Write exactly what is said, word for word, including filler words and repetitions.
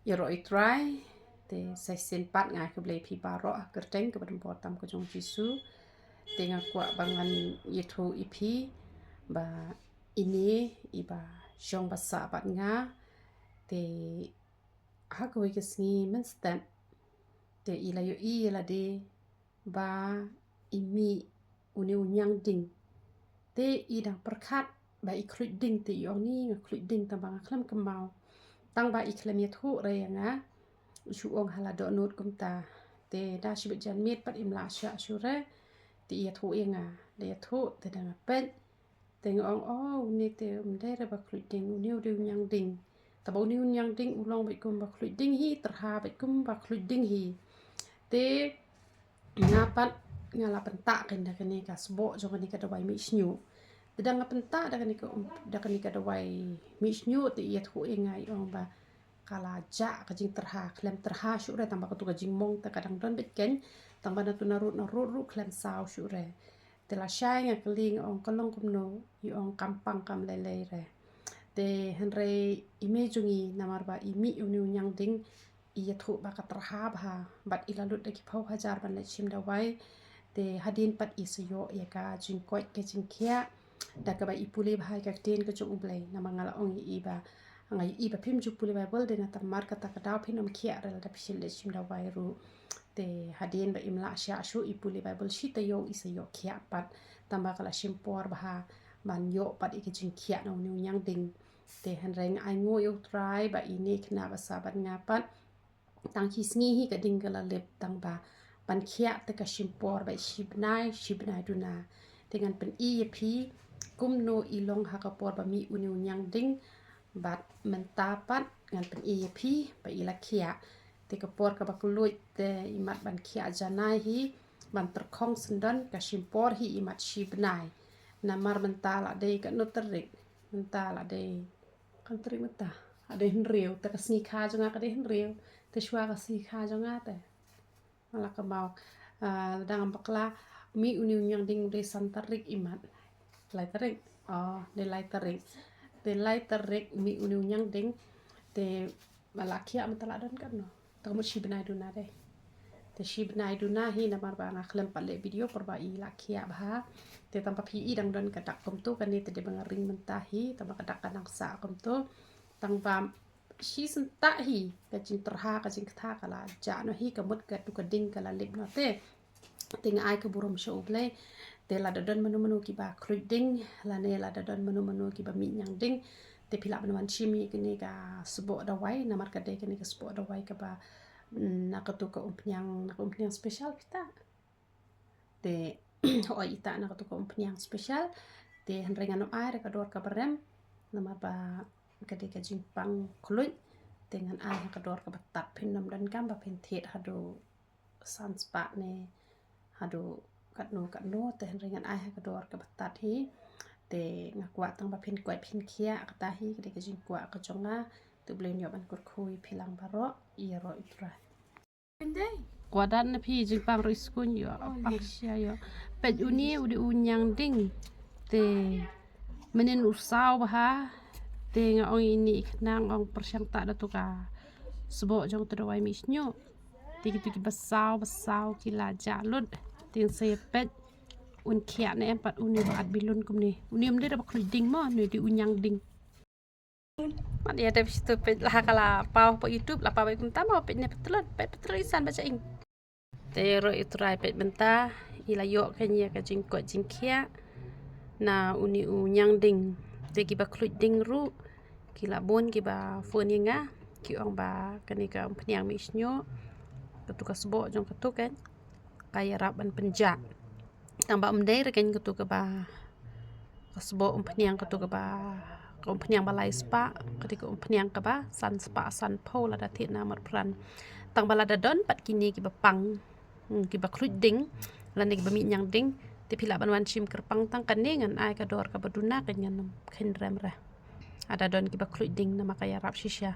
Ïaroh ïa u Trai, te sa shisien pat nga ai khublei ïa phi baroh ha ka kyrteng kaba donbor tam ka jong u Jisu. Te nga kwah ba ngan ïathuh ïa phi ba ine iba shong basa bad nga, te ha kawei ka sngi mynstep te i la ïohi ïa lade ba i mih une u ñiangding. Te i dang pyrkhat ba i khluit ding, te i ong, ni nga khluit ding, tang ba nga khlem kynmaw. Tang ba i khlem ïathuh re ïa nga, shu ong ha la dohnud kumta. Te da shibit janmiet pat im lah shah shuh re. Te i ïathuh ïa nga, da ïathuh te da nga peit. Te nga ong, oh, une te um dei re ba khluit ding, une u dei u ñiangding. Tang ba une u ñiangding u long beit kum ba khluit ding hi, tyrha beit kum ba khluit ding hi. Te nga pat nga la pyntah kein da kane ka sboh jong kane ka dawai mih shñiuh. Te da nga pyntah da kane ka, um, da kane ka dawai mih shñiuh, te i ïathuh ïa nga, i ong ba ka la jah ka jingtyrha, khlem tyrha shuh re, tang ba katu ka jingmong te ka dang don beit kein, tang ba na tu na rud na rud ruh khlem saw shuh re. Te lashai nga kylli, nga ong ka long kumno, i ong kam pang kam lei lei re. Te hynrei i mei jong ngi, namar ba i mih une u ñiangding, i ïathuh ba ka tyrha bha bad i la lut da ki phew hajar ban leit shim dawai. Te hadien pat i sa ïoh ïa ka jingkoit ka jingkhiah da kaba i pule bha ïa ka ktien ka jong U Blei. Namar nga la ong ïa i ba, nga ïa i ba phim ju pule Baibl, dei na namar kata ka daw phin ym khiah re lada phi leit shim dawai ruh. Te hadien ba im lah shah shuh i pule Baibl shi taïew, i sa ïoh khiah pat, tang ba ka la shim por bha ban ïoh pat ïa ka jingkhiah na une u ñiangding. Te hynrei nga ainguh ïa u Trai ba ine i khynnah basa bad nga pat, tang shi sngi hi ka ding ka la lip, tang ba ban khiah te ka shim por beit shi bnai, shi bnai duna. Te ngan pyni ïa phi kumno i long ha ka por ba mih une u ñiangding, bad mynta pat ngan pyni ïa phi ba i la khiah. Te ka por kaba kylluid te imat ban khiah janai hi, ban tyrkhong syndon, ka shim por hi imat shi bnai. Namar mynta la dei katno tarik? Mynta la dei, katno tarik mynta? La dei hynriew, te ka sngi kha jong nga ka dei hynriew, te shuwa ka sngi kha jong nga te nga la kynmaw. Ah, lada ngam bakla, mih une u ñiangding dei san tarik imat. Lai tarik. Oh, dei lai tarik. Dei lai tarik mih une u ñiangding. Te ba la khiah mynta la don katno? Te ka mut shi bnai duna dei. Te shi bnai duna hi namar ba nga khlem pat leh video por ba i la khiah bha. Te tang ba phi i dang don ka dak kumto, kane te dei ba nga ring mynta hi, tang ba ka dak ka nang sah kumto. Tang ba shi senta hi ka jingtyrha, ka jingkta ka la jah noh hi, ka mut katu ka ding ka la lip noh te. Te nga ai ka burom sha U Blei. Te lada don mano mano kiba khluid ding, lane lada don mano mano kiba mih ñiangding, te phi lah ban wan shim ïa kane ka sboh dawai, namar ka dei kane ka sboh dawai kaba, mm, na katu ka umphniang, na ka umphniang special phi ta. Te hooid, i ta na katu ka umphniang special. Te hynrei ngan ym ai re ka dor kaba rem, namar ba ka dei ka jingpang khluid. Te ngan ai ha ka dor kaba tad, phin ym donkam ba phin thied haduh san spah ne haduh katno katno, te hynrei ngan ai ha ka dor kaba tad hi. Te nga kwah tang ba phin koit phin khiah, kata hi ka dei ka jingkwah ka jong nga. Te U Blei un ïoh ban kyrkhu ïa phi lang baroh. Ïaroh ïa U Trai. Kwah dan na phi jingpang ruh i skun ïoh, pang sha ïoh. Peit une u dei u ñiangding. Te mynnin u saw bha. Te nga ong ine i khynnah, ong pyrshang ta da tu ka sboh jong tu dawai mih shñiuh. Te kitu kiba saw ba saw ki la jah lut. Te ngin sa ïa peit un khiah ne em pat une ba at bilun kumne. Une um dei da ba khluid ding mo, une dei u ñiangding. Mat ïa dep shi tu peit, la ka la paw pa YouTube, la paw ba kumta mo, peit ne patlot, peit patlot insan ba ja ing. Te ïaroh ïa U Trai, peit mynta i la ïoh ka nia ka jingkoit jingkhiah na une u ñiangding. Te kiba khluid ding ruh ki la bun kiba phone ïa nga, ki ong ba kane ka umphniang mih shñiuh, katu ka sboh jong katu ka ka ïarap ban pynjah. Tang ba um dei re kane katu kaba, ka sboh umphniang katu kaba, ka umphniang ba lai spah, katu ka umphniang kaba san spah san phew lada thied na marpran. Tang ba lada don pat kine kiba pang, hmm, kiba khluid ding lane kiba mih ñiangding, te phi lah ban wan shim kyrpang tang kane, ngan ai ka dor kaba duna, ka ngan kheiñ rem re. Lada don kiba khluid ding namar ka ïarap shisha.